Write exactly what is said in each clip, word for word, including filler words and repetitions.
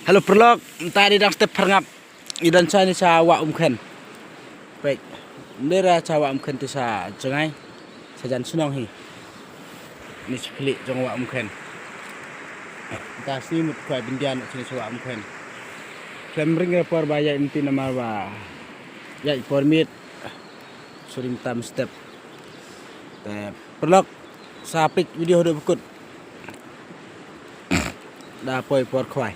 Hello paralok, mynta dei dang step pharngap. I don shane sha Wah Umkhen. Peit. Ym dei re sha Wah Umkhen te sha jngai. Sha jan shnong hi. Ni shi khlieh jong Wah Umkhen. Mynta shi mut khwai byndian shane sha Wah Umkhen. Khlem ring re por ba ïaid mynta namar ba ïaid por miet. Shu ring tam step. Te paralok sa peit video haduh ba kut. Da poi por khwai.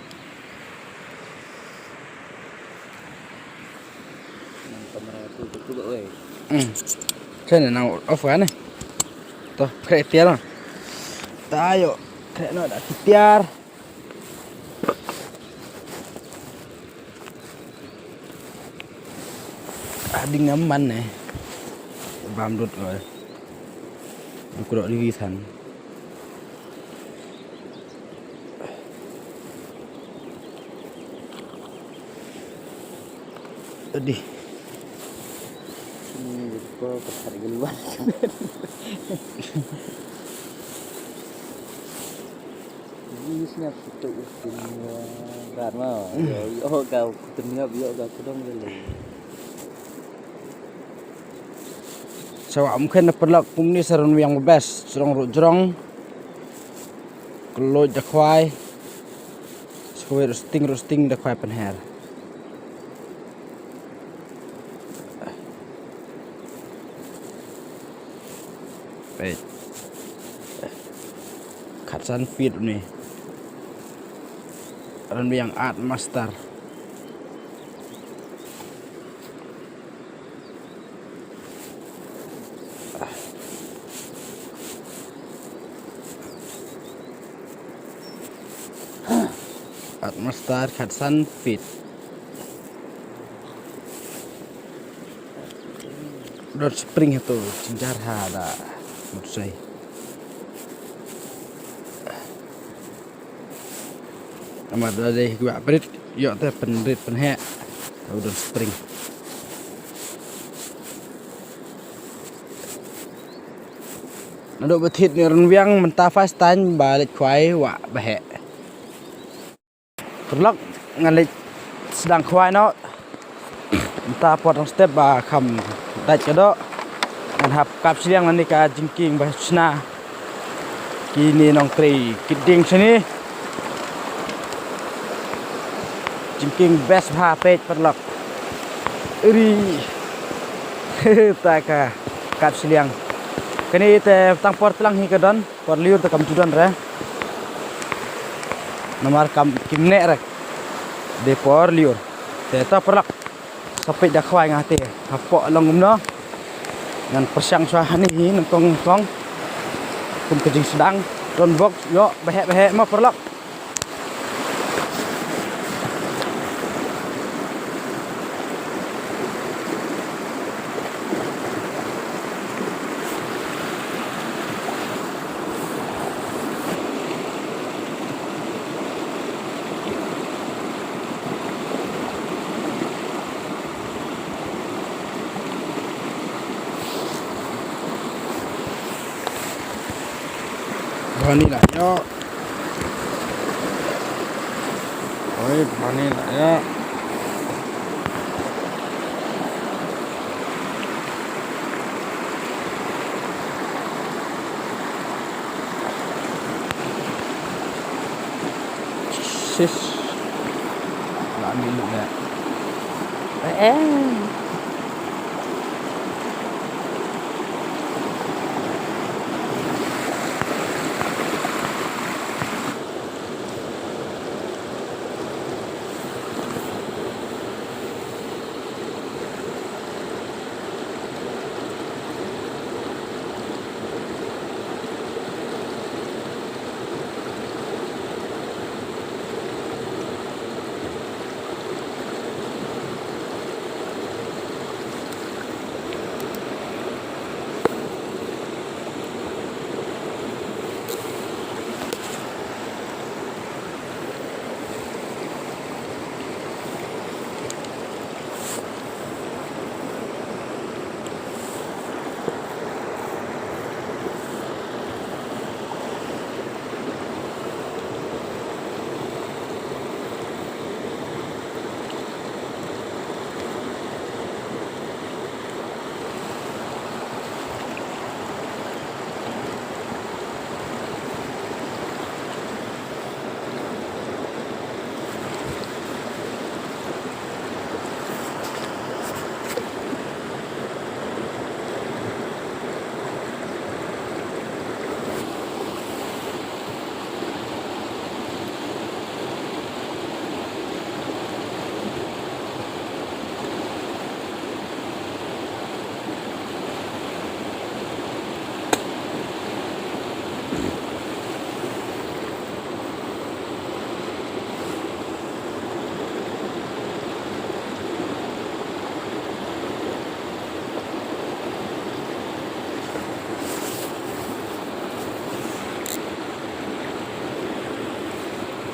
Nang kamera tu tu tu ba oi. Hmm. Kane nang off kan eh. To khreh tiar. Ta ïoh khreh noh da tiar. Ah, ding nam man ne. Bam dut ko. Duk dok di wisan. Adi. Ini ko ketar gelu. Ini sini aku tu. Rat mau. Yo yo kau tu ni yo kau tu dong lele. Sha Wah Umkhen na paralok kumne sa rynwiang ba best, jrong ruh jrong. Kloi da khwai. Skhwai ruh sting ruh sting da khwai pynher. Peit. Khatsan feet ni. Rynwiang Art Master. Art Master khatsan feet. Dot spring itu jinjar ha da mutsai. Namar da dei kwah pynrit, ïoh te pynrit pynheh. Tau don spring. Naduh ba thied ne rynwiang mynta first time ba leit khwai wah ba heh. Paralok ngan leit sdang khwai noh. Mynta por dang step ba kham dait ka doh. Ngan hap kap shiliang lane ka jingkieng ba shna. Kine nongtrei kit dieng shane. Jingkieng best bha peit paralok. Ri. Ta ka kap shiliang. Kane te tang por tlang hi ka don. Por lyiur te kam ju don re. Namar kam kim neh re. Dei por lyiur. Te to paralok. Sa peit da khwai nga te. Hapoh long kumno. Ngan pyrshang shuwa hani hi nyngkong nyngkong. Kum ka jingsdang. Don bok ïoh ba heh ba heh mo paralok. Bha ni la ïoh. Oi, bha ni la ïoh. Sis. La mi lu la. Eh.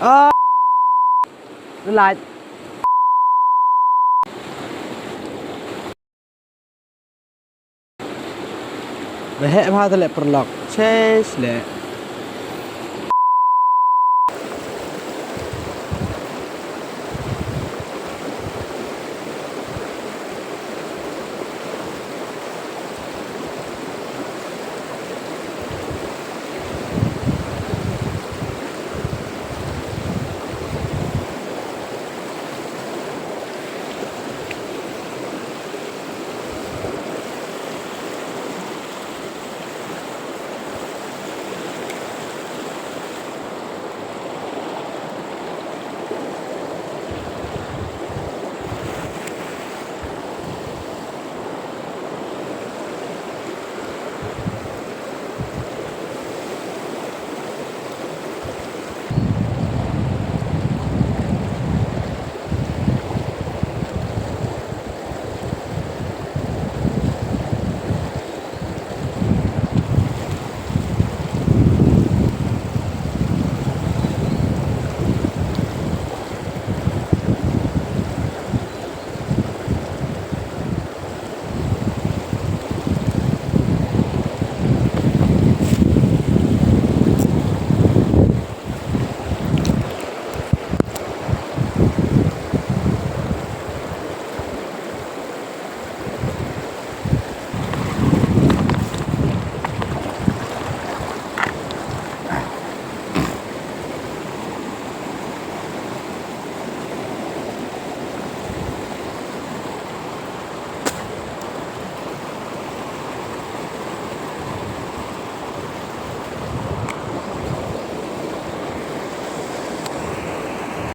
Ah, light. Ba heh bha te leh paralok. Chesh leh.